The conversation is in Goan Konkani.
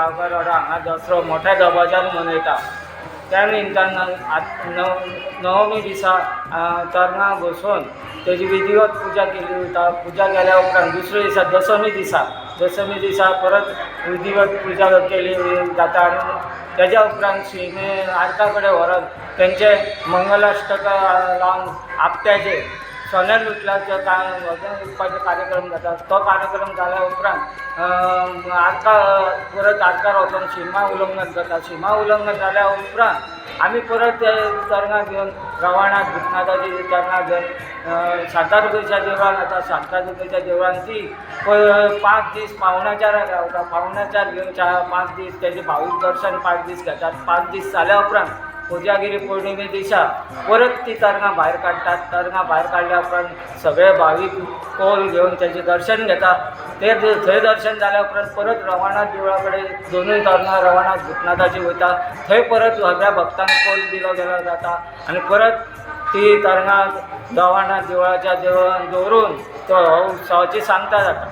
गांवकार वाडो हांगा दसरो मोठ्या दबाज्यान मनयता. त्या निमतान नवमी दिसा तरंगां बसोवन तेजी विधिवत पुजा केली वता. पुजा केल्या उपरांत दुसऱ्या दिसा दसमी दिसा, दसमी दिसा परत विधिवत पुजा केली जाता आनी तेज्या उपरांत शिमे आरका कडेन व्हरोन तेंचे मंगलाष्टक लावन आपट्याचेर सोन्या लुटल्याचो लुटपाचो कार्यक्रम जाता. तो कार्यक्रम जाल्या उपरांत आरका परत आरकार वचून शिमा उल्लंघन जाता. शिमा उल्लंघन जाल्या उपरांत आमी परत ते तरंगां घेवन रवाणात भुतनाथाची तरंगां घेवन शांतादुर्गेच्या देवळान वता. शांतादुर्गेच्या देवळान ती 5 दीस पावणाचाराक रावता. पावणाचार घेवन 4-5 दीस तेजे भावीक दर्शन 5 दीस घेतात. 5 दीस जाल्या उपरांत कोजागिरी पौर्णिमे दिसा परत ती तरंगां भायर काडटात. तरंगां भायर काडल्या उपरांत सगळे भावीक कौल घेवन तेजें दर्शन घेता. ते थंय दर्शन जाल्या उपरांत परत रवाणात देवळा कडेन दोनूय तरंगां रवाणात भुतनाथाची वयता. थंय परत सगळ्या भक्तांक कौल दिलो गेलो जाता आनी परत ती तरंगां रवाणात देवळाच्या देवळान दवरून तो हो उत्सवाची सांगता जाता.